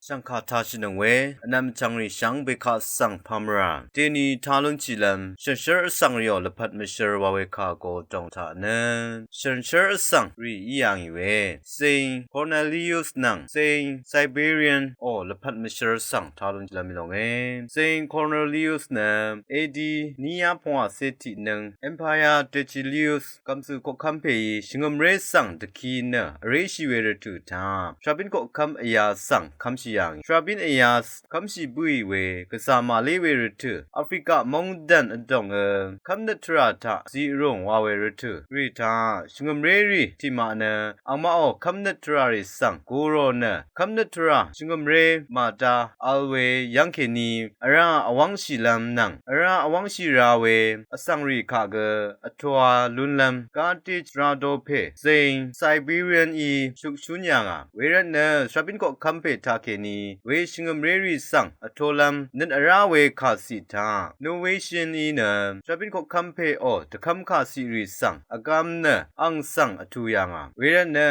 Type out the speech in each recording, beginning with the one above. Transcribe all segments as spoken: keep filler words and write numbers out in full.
Shv̀ngkà tashìnøng we vnvm vchv̀ngrì shvngbe kaq svng pamvrà deni talúnshìlv́m shànshér vsvng rìò lvpat mvshǿr wa we kà go dòng taq nø shànshér vsvng rì í yà ngì we Saint Cornelius nvng Saint Cyprian ò lvpat mvshǿr svng talúnshìlv́m í longe. Saint Cornelius nø A D ní yá pvngwà cé tiqnøng Emperor Decius gv̀mzø̀ koqkv́m pèí shvngø̀mré svng dvki nø vréshì we rvtø̀ taq shvbín koqkv́m vyā svng kv́mshì yà ngì. Shvbín vyā kv́mshì bǿì we gvzà màlé we rvtø̀ Africa móngdàn vdòngø kv́mnøt tvrà taq zí vrùng wa we rvtø̀ rì taq shvngø̀mré rì tiqmaq nø angmaqò kv́mnøt tvrà rì svng gurò nø kv́mnøt tvrà shvngø̀mré màda vl we yv́ng kèní vrá vwv́ngshìlv́m nvng vrá vwv́ngshì ra we vsvng rì kaq gø vtoa lúnlv́m Carthage rado pè Saint Cyprian í shukshún yà ngà. Wervtnø shvbín koqkv́m pè taq kèní we shvngø̀mré rì svng vtolv́m nøt vrá we kàciq taq Novatian í nø shvbín koqkv́m pè ò dvkv́m kàciq rì svng vgvm nø ang svng vtù yà ngà. Wervtnø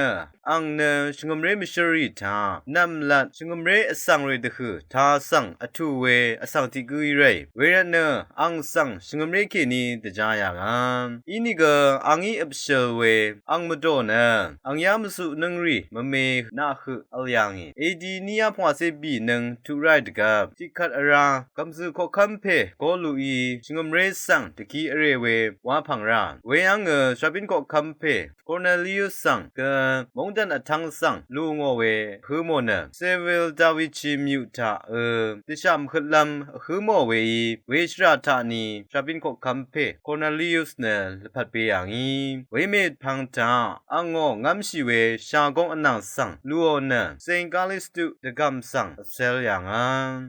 ang nø shvngø̀mré mvshǿr rì taq nv̀mlat shvngø̀mré vsvng rì dvhø̀ taq svng vtù we vsvng tiq gǿí rèí. Wervtnø ang svng shvngø̀mré kèní dvjá yà ngà. Inìgø angí vpshøl we ang mvdò nø ang yá mvzuqnǿng rì mvme naqhøq vl yà ngì. A D ní yá pvngwà cé bìnøng tuq ráì dvgvp tiqkvt vrá gv̀mzø̀ koqkv́m pè Goluí shvngø̀mré svng dvki vrè we wá pv̀ng rà. Weyv́ngø shvbín koqkv́m pè Cornelius svng gø móngdàn vtv́ng svng lù ngò we vhǿ mò nø Seville Davichi myuq taq ø dvshà mvhøtlv́m vhǿ mò weí we shvrà taq ni shvbín koqkv́m pè Cornelius nø lvpat be yà ngì. Wemèpvng taq angò ngv́mshì we shagóng vnàng svng lùò nø Saint Callistu dvgv̀m svng vcel yà ngà.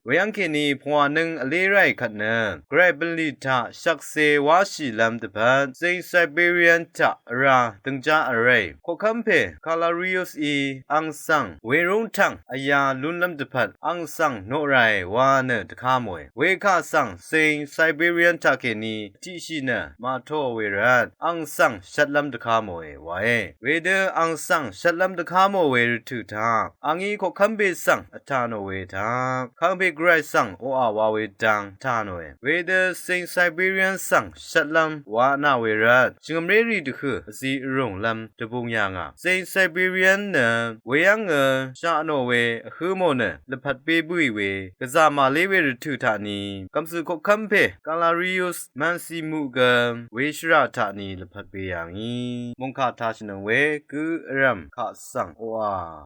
Weyv́ng kèní pvngwà nøng vlé ráì kvt nø gvray bv̀nlì taq shvkse wáshìlv́m dvpvt Saint Cyprian taq vrá døngjá vrèí koqkv́m pè Calarius í ang svng werúng tv̀ng vyā lúnlv́m dvpvt ang svng noq ràe wa nø dvká mòe. Wekà svng Saint Cyprian taq kèní tiqshì nø màtó we rvt ang svng shvtlv́m dvká mòe wae. Wedø ang svng shvtlv́m dvká mò we rvtø̀ taq angí koqkv́m pè svng vtà nò we taq kàngpè gvray svng oqà wa we dang vtà nòe. Wedø Saint Cyprian svng shvtlv́m wa nà we rvt shvngø̀mré rì dvhø̀ vzi vrùnglv́m dvbung yà ngà. Saint Cyprian nø weyv́ngø shà nò we vhǿ mò nø lvpat be bǿì we gvzà màlé we rvtø̀ taq ni gv̀mzø̀ koqkv́m pè Calarius mv̀nsi muq gø we shvrà taq ni lvpat be yà ngì. Mòngkà tashìnøng we gø vrv̀m kaq svng oqà